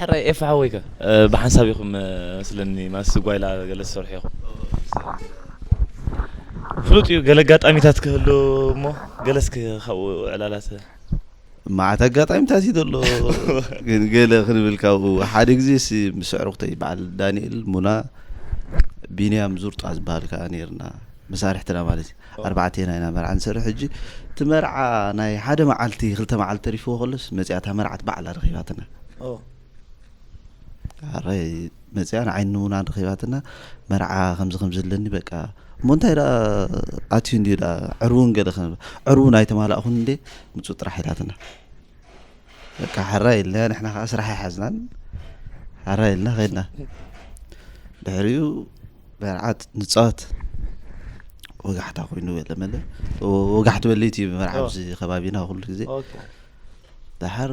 ሕራይ ኤፋ ሓወይከ? እ፣ ብሓንሳብ ኢኹም፣ እ፣ መስለኒ፣ ማስ ጓይላ ገለ ትሰርሑ ኢኹም። ፍሉጥ እዩ፣ ገለ ኣጋጣሚታት ክህሉ እሞ፣ ገለ እስኪ ካብኡ ዕላላት። መዓት ኣጋጣሚታት እዩ ዘሎ። ግን ገለ ክንብል ካብኡ፣ ሓደ ግዜ ሲ ምስ ኣዕሩኽተይ በዓል ዳንኤል፣ ሙና፣ ቢንያም ዙርጣ ዝበሃል ከኣ ነይርና። መሳርሕትና ማለት እዩ። ኣርባዕቴና ኢና መርዓ ንሰርሕ። ሕጂ እቲ መርዓ ናይ ሓደ መዓልቲ፣ ክልተ መዓልቲ ተሪፍዎ ከሎስ፣ መጺኣታ መርዓት ባዕላ ረኺባትና። ኦ። ኣረ መጽያ ንዓይኒ ንሙናን ረኺባትና፣ መርዓ ከምዚ ከምዚ ኣለኒ፣ በቃ፣ እሞ እንታይ ደኣ ኣትዩ እንድዩ ደኣ፣ ዕርቡን ገለ ከም፣ ዕርቡን ኣይተማላእኹን እንዴ፣ ምጹ ጥራሕ ኢላትና። በቃ፣ ሓራ ኢልና፣ ንሕና ከኣ ስራሕ ኣይሓዝናን፣ ሓራ ኢልና ከይድና። ድሕሪኡ መርዓት ንጻወት፣ ወጋሕታ ኮይኑ ገለ መለ፣ ወ-፣ ወጋሕቲ በለይቲ እዩ መርዓ ኦ። ኣብዚ ከባቢና ኩሉ ግዜ። ኦኬ። ደሓር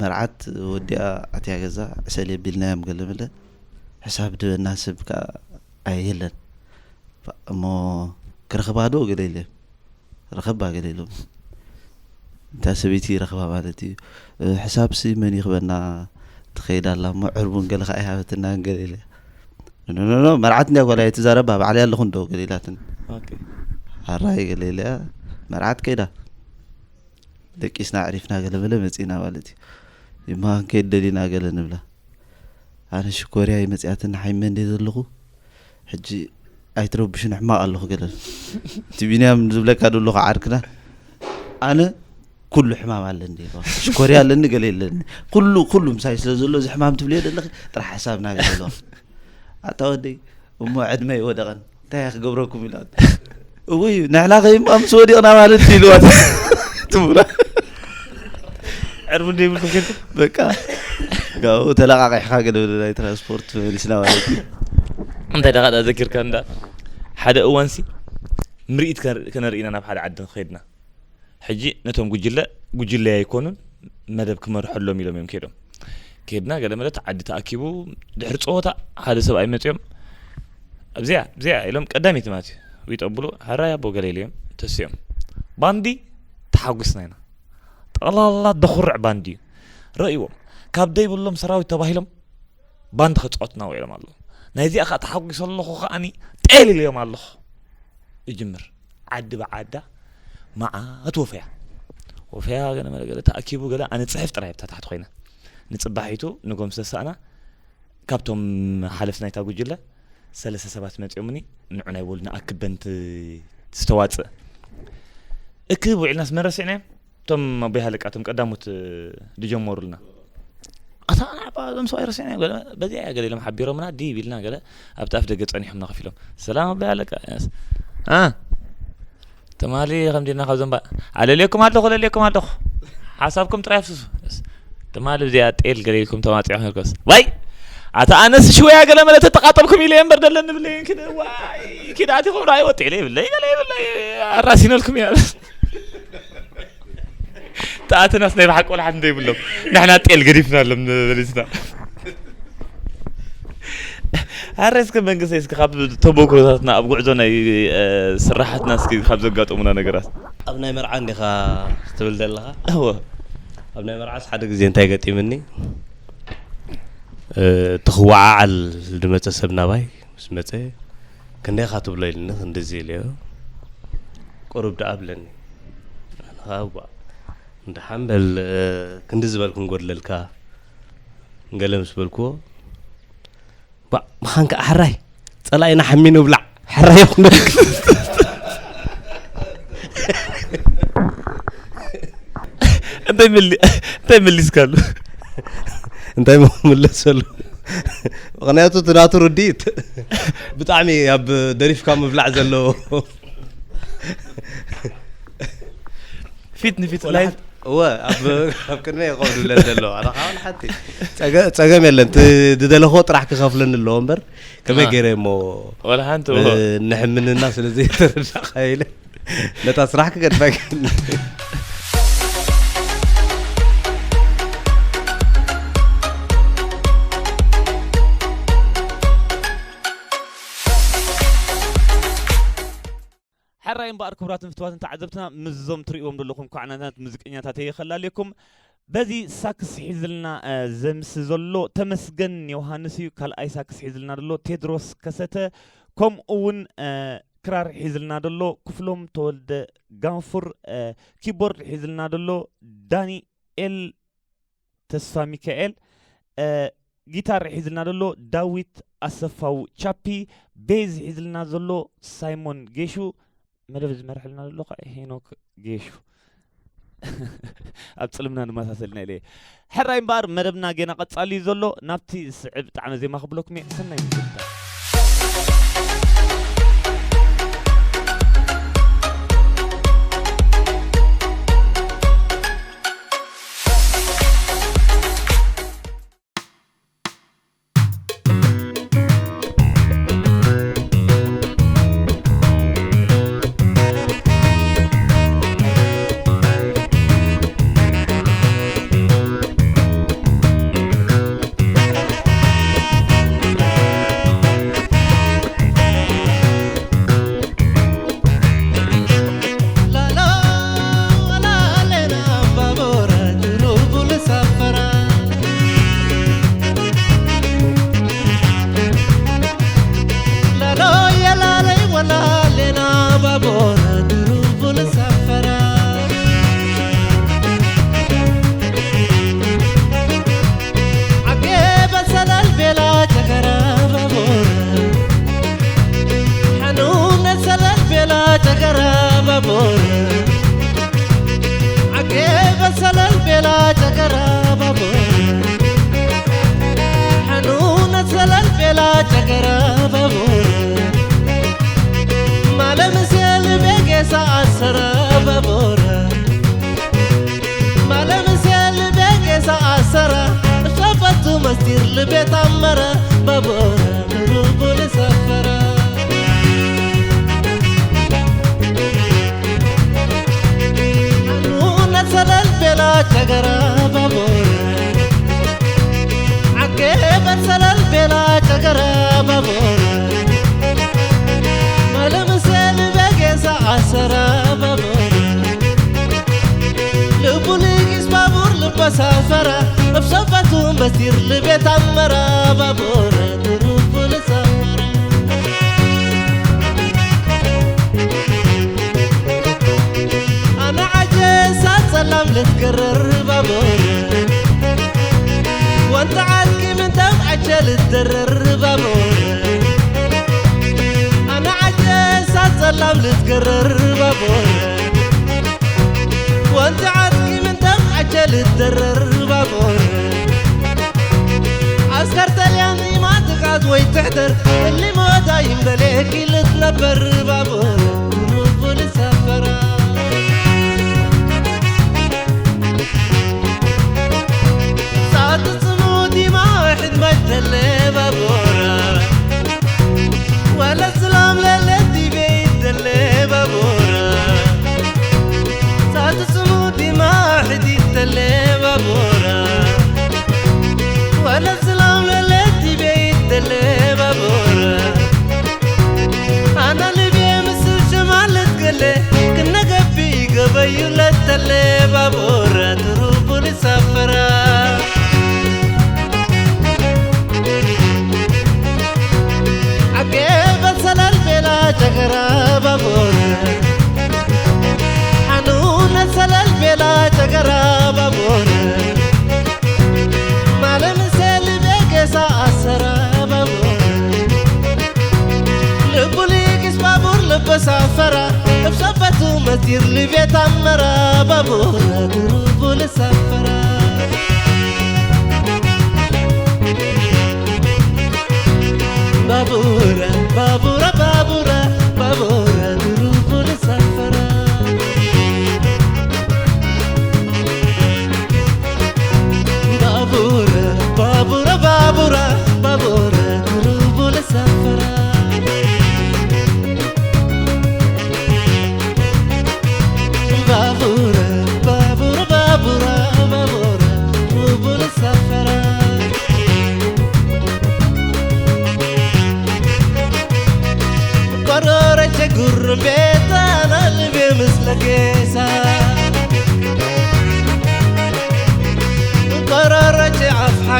መርዓት ወዲኣ ኣትያ ገዛ፣ ዕሰል የቢልናዮም ገለ መለ፣ ሕሳብ ድበና ሰብ ከኣ ኣየለን። እሞ ክረኽባ ዶ ገለ ኢለ፣ ረኸባ ገለ ኢሎም። እንታ ሰበይቲ ረኽባ ማለት እዩ። እ፣ ሕሳብሲ መን ይኽበና ትኸይድ ኣላ እሞ ዕርቡን ገለ ከኣ ይሃበትና ገለ ኢለ። ኖ፣ ኖ፣ ኖ፣ መርዓት እንድያ ጓል ኣይትዛረባ፣ ባዕለይ ኣለኹ እንዶ ገለ ኢላትን። ኦኬ። ኣራይ ገለ ኢለያ፣ መርዓት ከይዳ። ደቂስና ኣዕሪፍና ገለ በለ መጺእና ማለት እዩ። ይማ ክንከይድ ደሊና ገለ ንብላ። ኣነ ሽኮርያ ይመጽኣትን ሓይመ እንደ ዘለኹ፣ ሕጂ ኣይትረብሹን፣ ሕማቕ ኣለኹ ገለ። እቲ ቢንያም ዝብለካ ደሎ ዓርክና፣ ኣነ ኩሉ ሕማም ኣለኒ ኢልዋ። ሽኮርያ ኣለኒ ገለ የለኒ። ኩሉ፣ ኩሉ ምሳይ ስለ ዘሎ እዚ ሕማም ትብልዮ ዘለኺ ጥራሕ ሓሳብና ገለ ኢልዋ። ኣታ ወደይ፣ እሞ ዕድመ ይወደቐን፣ እንታይ እየ ክገብረኩም ኢልዋ። እውይ፣ ንሕና ከይማ ምስ ወዲቕና ማለት እዩ ኢልዋ። ትብላ። ዕርቡ እንደ ይብልኩም ከድኩም? በቃ፣ ጋኡ ተለቃቂሕካ ገለ ናይ ትራንስፖርት መሊስና ማለት እዩ። እንታይ ደኻ ዘኪርካ እንዳ ሓደ እዋንሲ ምርኢት ከር-፣ ከነርኢ ኢና ናብ ሓደ ዓዲ ከይድና። ሕጂ ነቶም ጉጅለ፣ ጉጅለ ኣይኮኑን፣ መደብ ክመርሐሎም ኢሎም እዮም ከይዶም። ከይድና ገለ መለ እቲ ዓዲ ተኣኪቡ፣ ድሕሪ ጸወታ ሓደ ሰብኣይ መጺኦም፣ "ኣብዚኣ፣ ኣብዚኣ" ኢሎም ቀዳመይቲ ማለት እዩ። ይጠብሉ፣ "ሕራይ ኣቦ" ገለ ኢሎም ተሲኦም። ባንዲ ተሓጒስና ኢና። ጠቕላላ ደኹርዕ ባንዲ እዩ። ረእይዎም። ካብ ደይብሎም ሰራዊት ተባሂሎም ባንዲ ከጻወቱና ውዒሎም ኣለዉ። ናይዚኣ ከኣ ተሓጒሰ ኣለኹ ከኣኒ ጤል ኢለዮም ኣለኹ። ይጅምር። ዓዲ ብዓዳ መዓት ወፈያ። ወፈያ ገለ መለ ገለ ተኣኪቡ ገለ ኣነ ጽሕፍ ጥራይ ኣብታ ታሕቲ ኮይነ። ንጽባሒቱ ንጎምሰ ሰኣና ካብቶም ሓለፍቲ ናይታ ጉጅለ ሰለስተ ሰባት መጺኦምኒ ንዑ ናይ በሉ ንኣክበን ት-፣ ዝተዋጽእ። እክብ ውዒልናስ መን ረሲዕናዮም? እቶም ኣቦይ ሃለቃ፣ እቶም ቀዳሞት፣ እ፣ ዝጀመሩልና። ኣታ ንዓባ እዞም ሰብኣይ ረሲዕናዮም ገለ፣ በዚኣ እያ ገለ ኢሎም ሓቢሮምና፣ ዲብ ኢልና ገለ፣ ኣብቲ ኣፍ ደገ ጸኒሖምና ከፊሎም። "ሰላም ኣቦይ ሃለቃ፣ የስ። አ፣ ትማሊ ከምዚ ኢልና ካብዞም ባ-፣ ኣለልየኩም ኣለኹ፣ ኣለልየኩም ኣለኹ። ሓሳብኩም ጥራይ ኣፍስሱ። የስ። ትማሊ ብዚኣ ጤል ገለ ኢልኩም ተማጺዕኩም ነርኩስ። ዋይ! ኣታ ኣነስ ሽወያ ገለ መለ ተተቃጠልኩም ኢለ እምበር ደለኒ ብለይን ክደ፣ ዋይ! ኪዳቲኹም ራይ ወጥ ኢለ ይብለይ፣ ገለ ይብለይ፣ ኣራሲነልኩም እያ." ተኣተናስ ናይ ብሓቂ ቆልሓት እንደ ይብሎም። ንሕና ጤል ገዲፍና ኣሎም መሊስና። ኣረ እስከ መንግስቲ እስከ ካብ ተሞክሮታትና ኣብ ጉዕዞ ናይ፣ እ፣ ስራሓትና እስከ ካብ ዘጋጠሙና ነገራት። ኣብ ናይ መርዓ እንዲኻ ትብል ዘለኻ? እወ። ኣብ ናይ መርዓስ ሓደ ግዜ እንታይ ገጢምኒ? እ፣ ትኽወዓዓል ዝመጸ ሰብ ናባይ ምስ መጸ፣ "ክንደይ ኢኻ ትብሎ?" ኢልኒ፣ "ክንድዚ" ኢለዮ። "ቁሩብ ደኣ" ብለኒ። ኣነ ኸኣ፣ "እዋእ፣ እንድሓን በል፣ እ፣ ክንዲ ዝበል ክንጎድለልካ?" ገለ ምስ በልክዎ፣ "ባእ፣ ምዃን ከኣ ሕራይ፣ ጸላኢና ሓሚኑ ብላዕ፣ ሕራይ ይኹነልካ." እንታይ መሊ-፣ እንታይ መሊስካሉ? እንታይ መመለሰሉ? ምኽንያቱ እቲ ናቱ ርድኢት ብጣዕሚ ኣብ ደሪፍካ ምብላዕ ዘለዎ። ፊት ንፊት ወላ ላይፍ። ሓንቲ፣ እወ፣ ኣብ፣ ኣብ ቅድመ ይኸውዱለን ዘለዉ። ኣነ ከዓ ወላ ሓንቲ ጸገ-፣ ጸገም የለን። እቲ ዝደለኽዎ ጥራሕ ክኸፍለኒ ኣለዎ እምበር፣ ከመይ አ። ገይረ እሞ፣ ወላ ሓንቲ፣ እ፣ እወ። ንሕምንና ስለ ዘይተረዳእካ ኢለ፣ ነታ ስራሕ ክገድፋ ይክእል። ሕራይ እምበኣር ክቡራትን ፍትዋትን ተዓዘብትና፣ ምስዞም ትርእይዎም ዘለኹም ኳዕናታት ሙዚቀኛታት እየ ከላልየኩም። በዚ ሳክስ ሒዝልና፣ እ፣ ዘምሲ ዘሎ ተመስገን ዮሃንስ እዩ። ካልኣይ ሳክስ ሒዝልና ዘሎ ቴድሮስ ከሰተ፣ ከምኡ እውን፣ እ፣ ክራር ሒዝልና ዘሎ ክፍሎም ተወልደ ጋንፉር፣ እ፣ ኪቦርድ ሒዝልና ዘሎ ዳኒኤል ተስፋ ሚካኤል፣ እ፣ ጊታር ሒዝልና ዘሎ ዳዊት ኣሰፋው ቻፒ፣ ቤዝ ሒዝልና ዘሎ ሳይሞን ጌሹ፣ መደብ ዝመርሐልና ዘሎ ከዓ ሄኖክ ጌሹ። ኣብ ጽልምና ንመሳሰልና ኢለ። ሕራይ እምበኣር መደብና ጌና ቀጻሊ እዩ ዘሎ። ናብቲ ዝስዕብ ጣዕመ ዜማ ክብለኩም እየ። ሰናይ ምክትታል።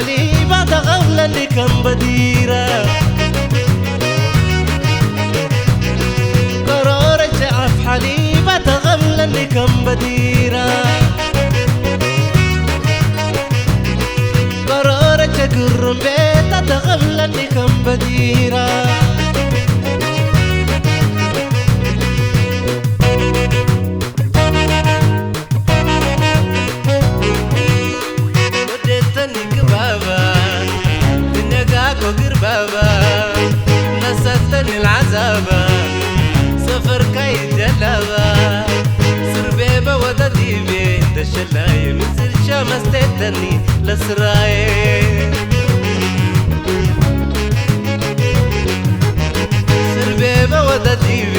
ሓሊባ ተቐብለኒ ከም በዲራ፣ ቆረረቸ ኣፍ ሓሊባ ተቐብለኒ ከም በዲራ፣ ቆረረቸ ግሩም ቤታ ተቐብለኒ ከም በዲራ። ወደተኒ ክባባ፣ ትነጋጎ ግርባባ፣ ነሰተኒ ልዓዛባ፣ ሰፈርካ ይደላባ፣ ስርቤበ ወደዲቤ፣ ተሸላየ ምስርሻ መስተተኒ ለስራየ። ስርቤበ ወደዲቤ፣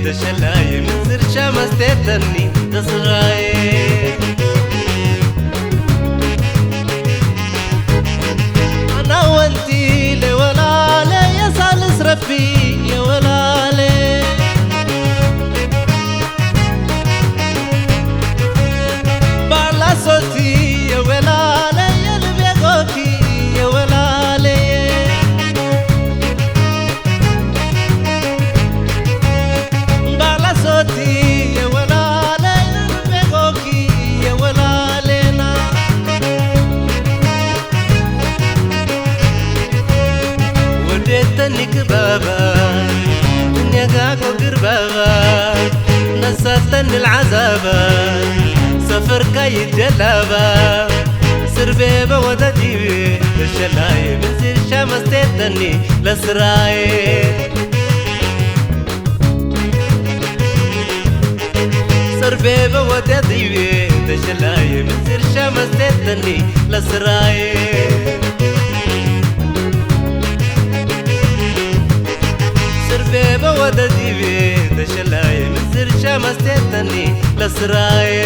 ተሸላየ ምስርሻ መስተተኒ ለስራየ። ኣናወንቲ ለወላለ የሳልስ ረቢ የወላለ ባላሶቲ የወላለ የልቤጎቲ የወላለ ባላሶቲ የወላለ የልቤጎቲ የወላለና ወዴተኒ ክባባ እኛጋጎ ግርባባ ነሳተኒ ልዓዛባ ሰፈርካ ይደላባ ስርቤበ ወደዲቤ ተሸላየ ምስርሻ መስቴተኒ ለስራየ ስርቤበ ወደዲቤ ተሸላየ ምስርሻ መስቴተኒ ለስራየ ስርቤበ ወደዲቤ ተሸላየ ምስርሻ መስቴተኒ ለስራየ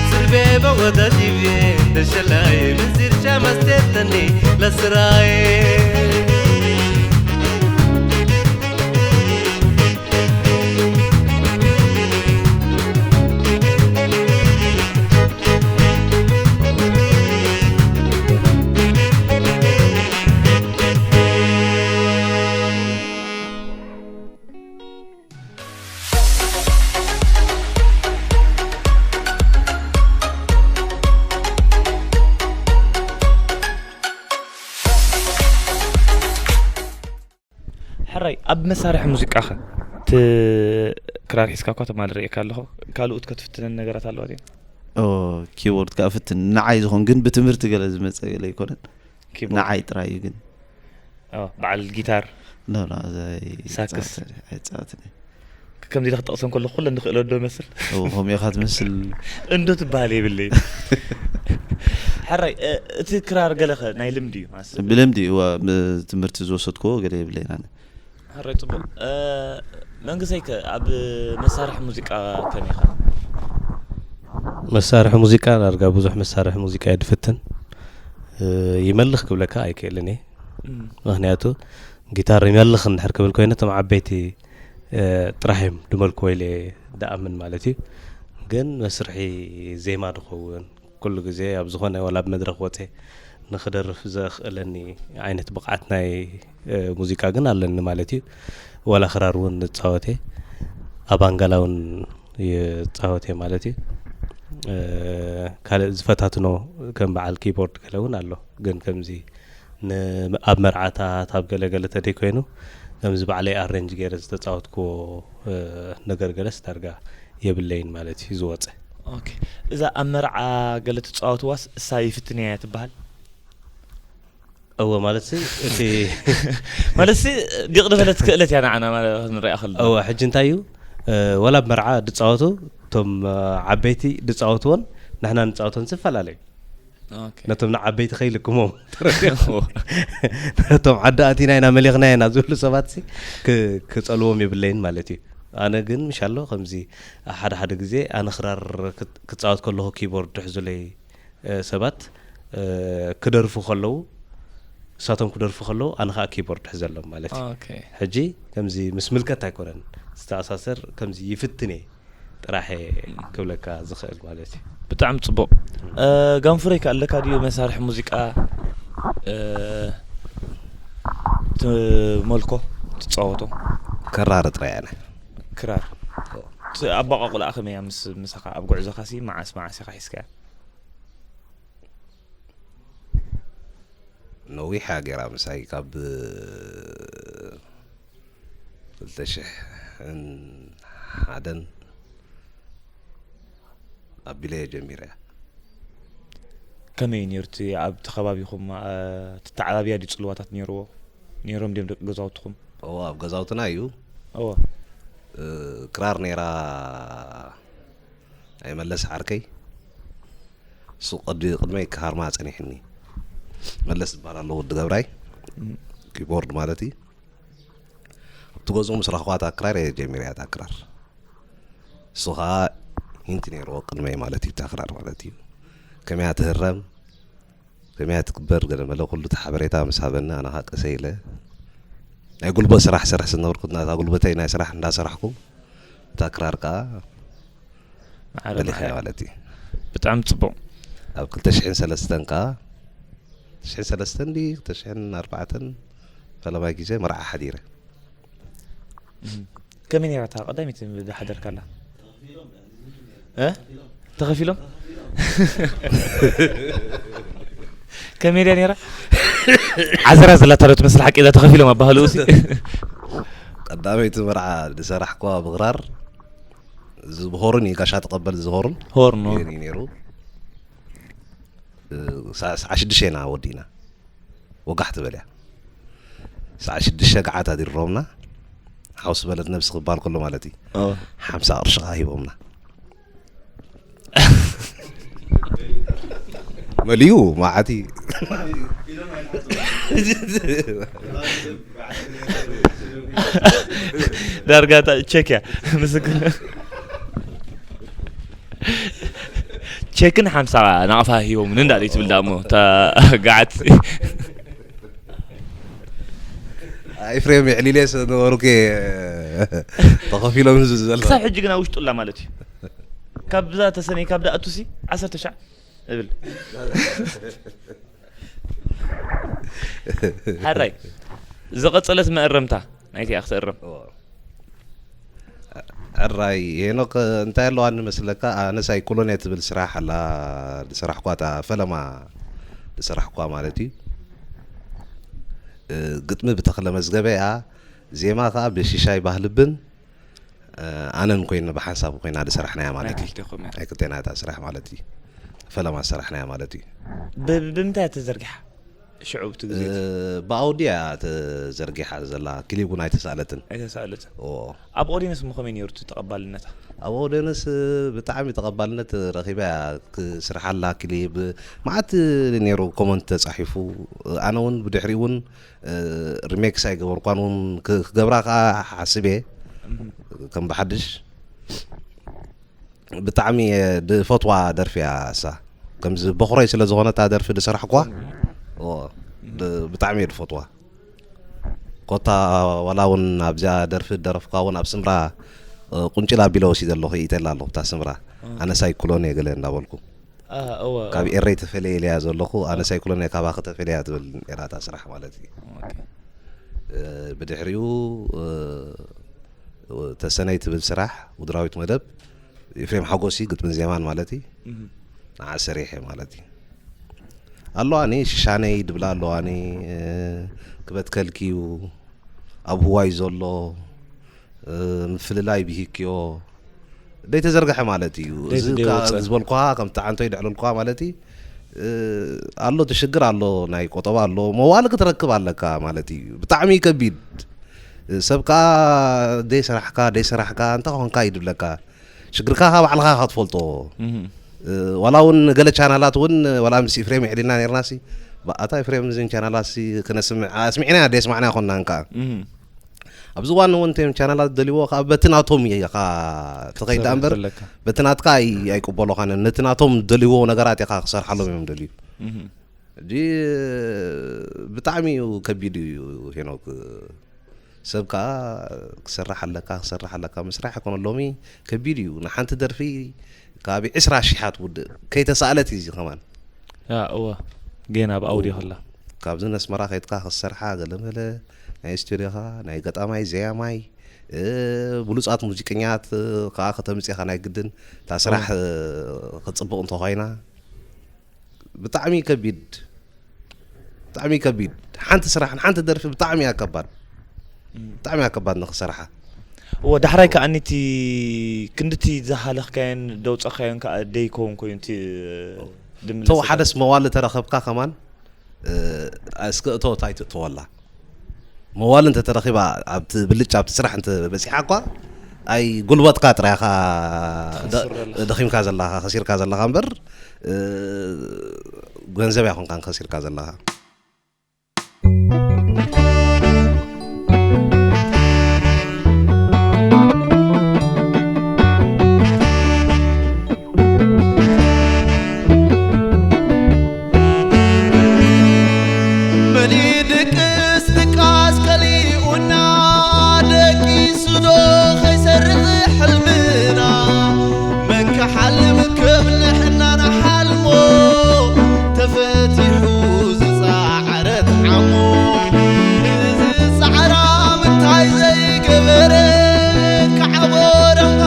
ስርቤበ ወደዲቤ ተሸላየ ምስርሻ መስቴተኒ ለስራየ ሕራይ ኣብ መሳርሒ ሙዚቃኸ እቲ ክራር ሒዝካ እኳ ተማሊ ርእየካ ኣለኹ። ካልኦት ከትፍትነን ነገራት ኣለዋ ድየን? ኦ፣ ኪቦርድ ከኣ እፍትን ንዓይ ዝኾን ግን ብትምህርቲ ገለ ዝመጸ ገለ ኣይኮነን። ኪቦርድ። ንዓይ ጥራይ እዩ ግን። ኦ፣ በዓል ጊታር። ኖ ኖ፣ ሳክስ። ኣይጻወትን። ከምዚ ኢለ ክጠቕሰን ከለኹ ኩለን ዝኽእለ ዶ መስል? እው ከምኡ ኢኻ ትመስል። እንዶ ትበሃል የብለይ። ሕራይ እቲ ክራር ገለኸ ናይ ልምዲ እዩ ማስ? ብልምዲ እዋ ትምህርቲ ዝወሰድክዎ ገለ የብለይን ኣነ። ሕራይ ጽቡቕ። መንግሰይከ ኣብ መሳርሒ ሙዚቃ ከመይ ኢኻ? መሳርሒ ሙዚቃ ዳርጋ ብዙሕ መሳርሒ ሙዚቃ እየ ድፍትን። ይመልኽ ክብለካ ኣይክእልን እየ። ምኽንያቱ ጊታር ይመልኽ እንድሕር ክብል ኮይነ እቶም ዓበይቲ ጥራሕ እዮም ድመልክዎ ኢለ እየ ድኣምን ማለት እዩ። ግን መስርሒ ዜማ ድኸውን ኩሉ ግዜ ኣብ ዝኾነ ዋላ ኣብ መድረኽ ወፀ ንክደርፍ ዘኽእለኒ ዓይነት ብቕዓት ናይ ሙዚቃ ግን ኣለኒ ማለት እዩ። ዋላ ክራር እውን እፃወት እየ፣ ኣባንጋላ እውን ይፃወት እየ ማለት እዩ። ካልእ ዝፈታትኖ ከም በዓል ኪቦርድ ገለ እውን ኣሎ ግን ከምዚ ኣብ መርዓታት ኣብ ገለገለ ተደይ ኮይኑ ከምዚ ባዕለይ ኣሬንጅ ገይረ ዝተፃወትክዎ ነገር ገለስ ዳርጋ የብለይን ማለት እዩ ዝወፀ። ኦኬ። እዛ ኣብ መርዓ ገለ ትፃወትዋስ እሳ ይፍትንያ እያ ትበሃል? እወ ማለት ሲ እቲ ማለት ሲ ዲቕ ዝበለት ክእለት እያ ንዓና ማለት ክንሪኣ ከለና። እወ ሕጂ እንታይ እዩ ወላ ኣብ መርዓ ድፃወቱ እቶም ዓበይቲ ድፃወትዎን ንሕና ንፃወቶን ዝፈላለዩ ነቶም ንዓበይቲ ከይልክሞም ነቶም ዓዲ ኣቲና ኢና መሊኽና ኢና ዝብሉ ሰባት ክፀልዎም የብለይን ማለት እዩ። ኣነ ግን ምሻሎ ከምዚ ሓደ ሓደ ግዜ ኣነ ክራር ክፃወት ከለኹ ኪቦርድ ድሕዙለይ ሰባት ክደርፉ ከለዉ እሳቶም ክደርፉ ከለዉ ኣነ ከዓ ኪቦርድ ሕዘሎም ማለት እዩ። ሕጂ ከምዚ ምስ ምልከት ኣይኮነን ዝተኣሳሰር ከምዚ ይፍትን እየ ጥራሕ እየ ክብለካ ዝኽእል ማለት እዩ። ብጣዕሚ ጽቡቕ። እ፣ ጋንፉረይ ከ ኣለካ ድዩ መሳርሒ ሙዚቃ እ፣ ትመልኮ ትጻወቶ? ከራር ጥራይ ኣነ። ክራር። እቲ ኣባቓቑላኣ ከመይ እያ ምስ ምሳኻ ኣብ ጉዕዞኻ ሲ መዓስ መዓስ ኢኻ ሒዝካያ? ነዊሕ እያ ገይራ ምሳይ ካብ ክልተ ሽሕን ሓደን ኣቢለ እየ ጀሚረ እያ። ከመይ እዩ ነይሩ እቲ ኣብቲ ከባቢኹም እ፣ ትተዓባብያ ድዩ ጽልዋታት ነይርዎ? ነይሮም ድዮም ደቂ ገዛውትኹም? እዎ ኣብ ገዛውትና እዩ። እዎ። እ፣ ክራር ነይራ ኣይመለስ ዓርከይ እሱ ቅዲ ቅድመይ ክሃርማ ጸኒሕኒ። መለስ ዝበሃል ኣሎ ወዲ ገብራይ ኪቦርድ ማለት እዩ። ኣብቲ ገዝኡ ምስ ረኽባ እታ ክራር እየ ጀሚረ እያ እታ ክራር። እሱ ኸዓ ሂንቲ ነይርዎ ቅድመይ ማለት እዩ እታ ክራር ማለት እዩ። ከመያ ትህረም ከመያ ትግበር ገለ መለ ኩሉ እቲ ሓበሬታ ምስ ሃበኒ ኣነ ኸዓ ቀሰ ኢለ ናይ ጉልበት ስራሕ ሰርሕ ዝነበርኩ ናታ ጉልበተይ ናይ ስራሕ እንዳሰራሕኩ እታ ክራር ከዓ ማዕረ በሊኸ ማዕረ። ማለት እዩ። ብጣዕሚ ጽቡቕ። ኣብ ክልተ ሽሕን ሰለስተን ከዓ ክልተ ሽሕን ሰለስተን ድዩ ክልተ ሽሕን ኣርባዕተን ፈለማይ ግዜ መርዓ ሓዲረ። ከመይ ነይራ እታ ቀዳሚት ዝሓደርካላ? እ? ተኸፊሎም? ከመይ ድያ ነይራ? ዓዘራ ዘላታ ዶ ትመስል ሓቂ እዛ ተኸፊሎም ኣባህልኡ ሲ? ቀዳመይቲ መርዓ ዝሰራሕኳ ብኽራር እዚ ብሆርን እዩ ጋሻ ተቐበል ዝሆርን ሆርን ይህን እዩ ነይሩ። እ፣ ሰዓ ሰዓ ሽዱሽተ ኢና ወዲእና ወጋሕ ትበል እያ። ሰዓ ሽዱሽተ ገዓት ኣዲሮምና ሓውስ በለት ነብሲ ክበሃል ከሎ ማለት እዩ። ሓምሳ ቅርሺ ከዓ ሂቦምና። መሊኡ መዓት እዩ። ዳርጋ እታ ቸክ እያ ምስክር ቸክን ሓምሳ ናቕፋ ሂቦም እንዳለ ትብል ዳሞ እታ ገዓት ኤፍሬም የዕሊሌ ዝነበሩ ተኸፊሎም ዝዘሎ ክሳብ ሕጂ ግን ኣብ ውሽጡ ኣላ ማለት እዩ። ካብዛ ተሰነይ ካብ ደኣቱ ሲ ዓሰርተ ሻዕ እብል ሓራይ ዝቐጸለት መእረምታ ናይቲ ክትእረም ዕራይ ሄኖክ እንታይ ኣለዋ ንመስለካ ኣነሳይ ኮሎንያ ትብል ስራሕ ኣላ ዝሰራሕኳ እታ ፈለማ ዝሰራሕኳ ማለት እዩ። እ፣ ግጥሚ ብተኽለ መዝገበ እያ፣ ዜማ ከዓ ብሽሻይ ባህልብን እ፣ ኣነን ኮይነ ብሓንሳብ ኮይና ዝሰራሕናያ ማለት እዩ። ክልቴኹም እያ። ናይ ክልቴና እታ ስራሕ ማለት እዩ። ፈለማ ዝሰራሕናያ ማለት እዩ። ብ- ብምንታይ እያ ተዘርጊሓ? ሽዑ ብቲ ግዜ እቲ? ብኣውዲ እያ ተዘርጊሓ ዘላ፣ ክሊብ እውን ኣይተሳእለትን። ኣይተሳእለትን። ኦ ኣብ ኦዲንስ ምኸመይ ነይሩ እቲ ተቐባልነታ? ኣብ ኦዲንስ ብጣዕሚ ተቐባልነት ረኺባ እያ። ክስርሓላ ክሊብ መዓት ነይሩ ኮመንት ተፃሒፉ። ኣነ እውን ብድሕሪ እውን ሪሜክስ ኣይገበርኳን እውን ክ- ክገብራ ከዓ ሓስብ እየ ከም ብሓድሽ ብጣዕሚ እየ ድፈትዋ ደርፊ እያ እሳ። ከምዚ በኹረይ ስለ ዝኾነታ ደርፊ ድሰራሕኳ ኦ፣ ብ- ብጣዕሚ እየ ድፈትዋ። ኮታ ዋላ እውን ኣብዚኣ ደርፊ ደረፍኳ እውን ኣብ ስምራ እ፣ ቁንጭል ኣቢለ ወሲደ ኣለኹ ይኢተላ ኣለኹ እታ ስምራ ኣነሳይ ኩሎን እየ ገለ እንዳበልኩ አ፣ እወ፣ ካብ እወ። ኤረይ ተፈለየ ኢለያ ዘለኹ ኣነሳይ ኩሎን እየ ካባኺ ተፈለያ ትብል ነራ እታ ስራሕ ማለት እዩ። ኦኬ። እ፣ ብድሕሪኡ እ፣ ተሰነይ ትብል ስራሕ ውድራዊት መደብ ኤፍሬም ሓጎሲ ግጥምን ዜማን ማለት እዩ። እህ። ንዓ ሰሪሐ ማለት እዩ። ኣለዋኒ ሽሻነይ ድብላ ኣለዋኒ እ፣ ክበትከልኪ እዩ ኣብ ህዋይ ዘሎ እ፣ ምፍልላይ ብሂክዮ ደይተዘርግሐ ማለት እዩ። እዚ ደይ- ከ- ደይወፀ። ዝበልኳ ከምቲ ዓንቶይ ደዕለልኳ ማለት እዩ። እ፣ ኣሎ እቲ ሽግር ኣሎ ናይ ቆጠባ ኣሎ መዋል ክትረክብ ኣለካ ማለት እዩ። ብጣዕሚ ከቢድ ሰብ ከዓ ደይ ሰራሕካ ደይ ሰራሕካ እንታይ ኮንካ እዩ ድብለካ። ሽግርካ ካብ ባዕልኻ ኢኻ ትፈልጦ። እህ። እ፣ ዋላ እውን ገለ ቻናላት እውን ዋላ ምስ ኢፍሬም ይዕሊልና ነርና ሲ ብኣታ ኢፍሬም እዚን ቻናላት ሲ ክነስምዕ ኣስሚዕና ደይ ስማዕና ኮንና እንካ እህ። ኣብዚ እዋን እውን እቶም ቻናላት ደልይዎ ከዓ በቲ ናቶም ኢኻ ትኸይድ እምበር ዘለካ። በቲ ናትካ ኣይ- ኣይቅበሎኻን ነቲ ናቶም ደልይዎ ነገራት ኢኻ ክሰርሓሎም እዮም ደልዩ። እህ። ሕጂ ብጣዕሚ እዩ ከቢድ እዩ ሄኖክ። ሰብ ከዓ ክሰርሕ ኣለካ፣ ክሰርሕ ኣለካ። ምስራሕ ኣይኮነ ሎሚ ከቢድ እዩ። ንሓንቲ ደርፊ ካብ ዕስራ ሽሓት ውድእ ከይተሳእለት እዩ እዚ ከማን። ያ፣ እወ። ጌና ኣብ ኣውዲዮ ከላ። ካብዚ ነስመራ ከይድካ ክትሰርሓ ገለመለ ናይ ስቱዲዮኻ፣ ናይ ገጣማይ፣ ዘያማይ፣ እ፣ ብሉጻት ሙዚቀኛት፣ እ፣ ከዓ ከተምጽእኻ ናይ ግድን እታ ስራሕ፣ እወ። እ፣ ክትጽብቕ እንተኾይና። ብጣዕሚ ከቢድ፣ ብጣዕሚ ከቢድ። ሓንቲ ስራሕ፣ ሓንቲ ደርፊ ብጣዕሚ እያ ከባድ። እም። ብጣዕሚ እያ ከባድ ንኽሰርሓ። እወ፣ ዳሕራይ ከኣ ንቲ ክንድቲ ዝሃለኽካዮን ደውጸኻዮን ከኣ ደይከውን ኮይኑ እቲ ድምለስ ተው፣ ሓደስ መዋል ተረኸብካ ከማን፣ እ፣ እስከ እቶ ታይ ትእተወላ። መዋል እንተ ተረኺባ ኣብቲ ብልጭ ኣብቲ ስራሕ እንተ በጺሓ እኳ፣ ኣይ ጉልበትካ ጥራይ ኢኻ ደ-፣ ትኸስር ዘለኻ። ደኺምካ ዘለኻ፣ ከሲርካ ዘለኻ እምበር፣ እ፣ ገንዘብ ኣይኮንካን ከሲርካ ዘለኻ። መን ድቅስ ድቃስ ከሊኡና፣ ደቂሱ ዶ ከይሰርቕ ሕልምና? መን ክሓልም ከም ንሕና ንሓልሞ፣ ተፈቲሑ ዝጻዕረት ዓሞ። እዚ ጻዕራ ምንታይ ዘይገበረ፣ ክዓቦ ረሃ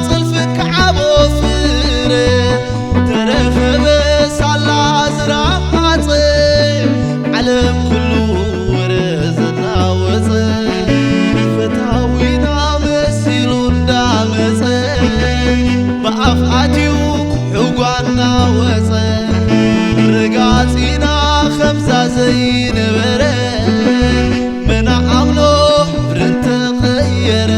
ጽልፊ ክዓቦ ፍረ፣ ተረኸበ ሳላ ዝረሃጸ፣ ዓለም ኩሉ ወረ ዘናወጸ፣ ፈታዊና መሲሉ እንዳመጸ፣ ብኣፍ ኣትዩ ሕጓ እናወጸ፣ ረጋጺና ከምዛ ዘይነበረ፣ መን ኣምኖ ሕብሪ እንተቐየረ።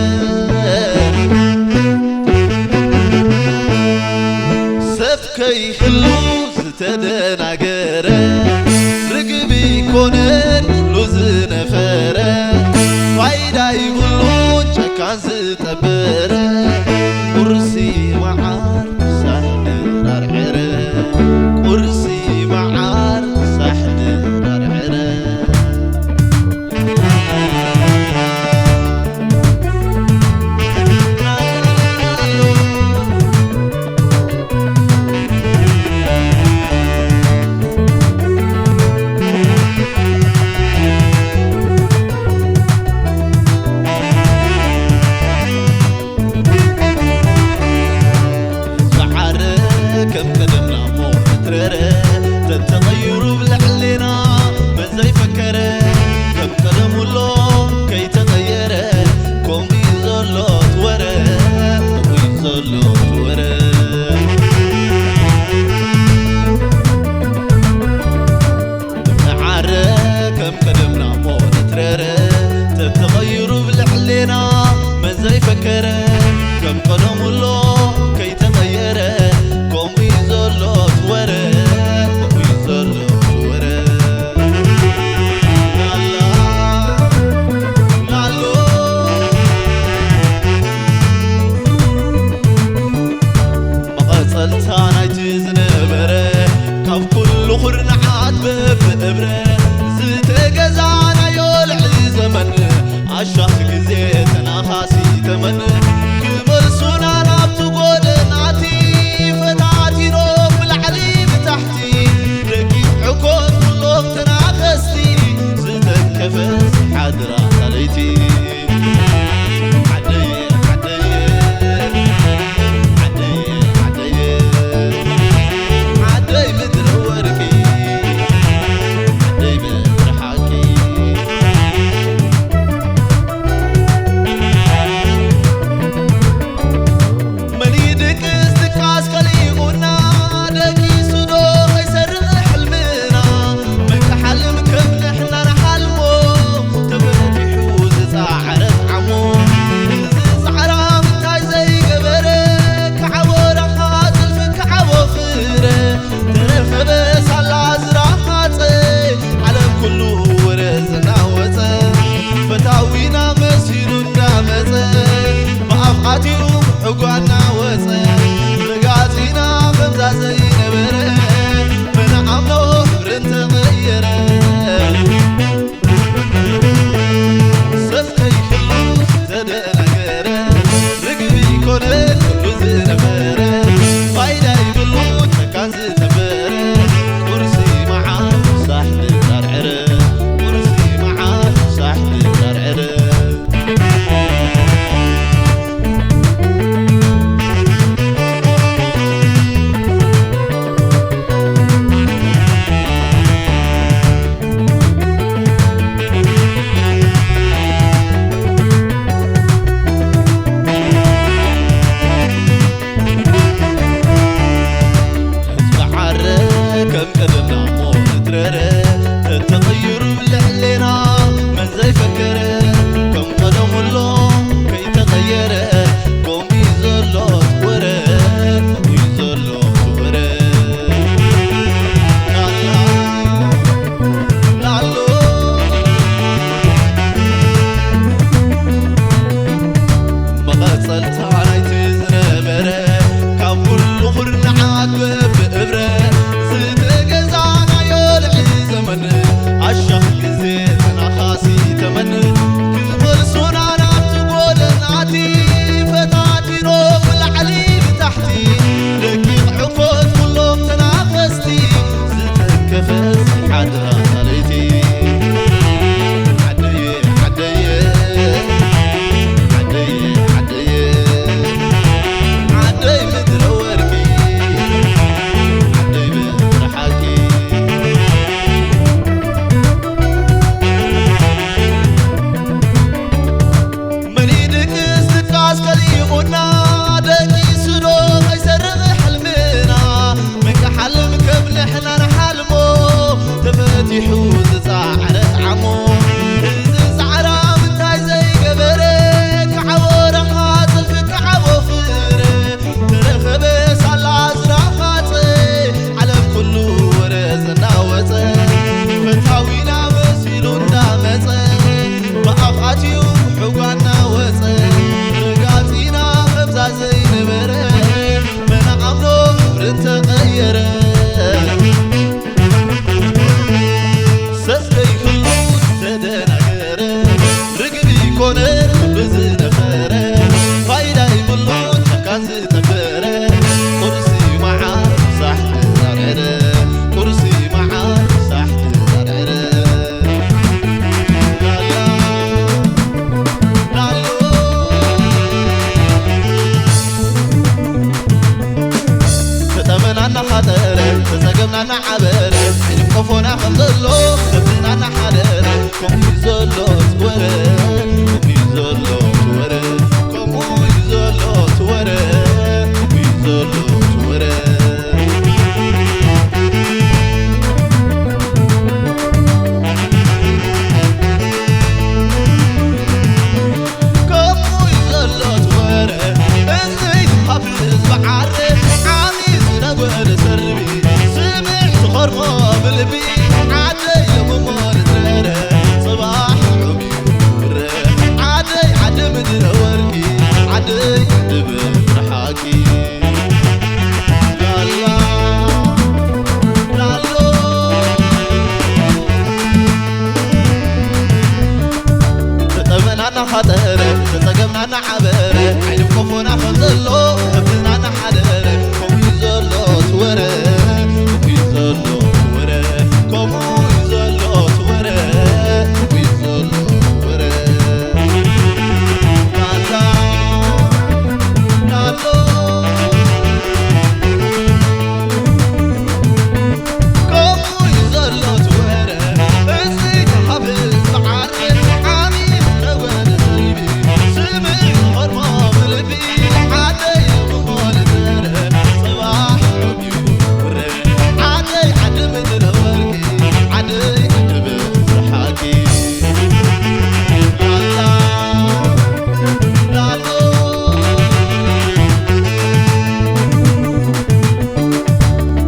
ሰብ ከይህሉ ዝተደናገረ፣ ርግቢ ኮነን ኩሉ ዝነፈረ፣ ፋይዳ ይብሉን ጨካን ዝጠበረ፣ ቁርሲ መዓር ሳሕድር ኣርዕረ፣ ቁርሲ መዓር ሳሕድር ኣርዕረ። ዝዓረ ከም ቀደምና እሞ መትረረ፣ ተተቐይሩ ብልዕሌና መን ዘይፈከረ፣ ከም ቀደሙ ኣሎ ከይተቐየረ፣ ከምኡ እዩ ዘሎ እቲ ወረ፣ ከምኡ እዩ ዘሎ እቲ ወረ። ንዓረ ከም ቀደምና እሞ ነትረረ፣ ተተቐይሩ ብልዕሌና መን ዘይፈከረ፣ ከም ቀደሙ ኣሎ ከይተቐየረ፣ ከምኡ እዩ ዘሎ እቲ ወረ፣ ከምኡ እዩ ዘሎ እቲ ወረ። ላላ፣ ላሎ። መቐጸልታ ናይቲ ዝነበረ፣ ካብ ኩሉ ኩርናዓት በብእብረ ዝተገዛእናዮ ልዕሊ ዘመን፣ ኣሻኽ ግዜ ተናኻሲ ተመን ክመልሱና ናብቲ ጎደናቲ፣ ፈታቲኖም ብላዕሊ ብታሕቲ፣ ደቂቕ ዕኮት ኩሎም ተናኸስቲ፣ ዝተንከፈ ሓድራ ለይቲ። ዓደየ ዓደየ ዓደየ ዓደየ ዓደይ ምድሪ ወርቂ ዓደየ እናዓበረ፣ ዓይኒ ቆፎና ከም ዘሎ፣ ከብትና እናሓደረ፣ ከምኡ እዩ ዘሎ እቲ ወረ፣ ከምኡ እዩ ዘሎ እቲ ወረ፣ ከምኡ እዩ ዘሎ እቲ ወረ፣ ከምኡ እዩ ዘሎ እቲ ወረ። ከምኡ እዩ ዘሎ እቲ ወረ፣ እዚ ካብ ህዝቢ ዓረ፣ ዓሚ ዝነጎደ ሰርቢ፣ ስምዕ ትኸርሞ ብልቢ፣ ዓደይ ለምሞ ንዝረረ፣ ጽባሕ ዑብ እዩ ውረ፣ ዓደይ ዓዲ ምድረ ወርቂ፣ ዓደይ ዓዲ ብርሓቂ። ላላ፣ ላሎ። ተጠመና እናኻጠረ፣ ተጸገምና እናዓበረ፣ ዓይኒ ቆፎና ከም ዘሎ፣ ከብትና እናሓደረ፣ ከምኡ እዩ ዘሎ እቲ ወረ፣ ከምኡ እዩ ዘሎ እቲ ወረ፣ ከምኡ እዩ ዘሎ እቲ ወረ፣ ከምኡ እዩ ዘሎ እቲ ወረ። ላላ፣ ላሎ። ከምኡ እዩ ዘሎ እቲ ወረ፣ እዚ ተኻፍል ዝዓርፍ ዓሚ ተጎነ ሰይቢ፣ ስምዕ ዝኸርሞ ብልቢ፣ ዓደይ ክኾነ ዘረ፣ ጽባሕ ዑብ እዩ ውረ፣ ዓደይ ዓዲ ምድረ ወርቂ፣ ዓደይ ዓዲ ብርሓቂ። ላላ፣ ላሎ።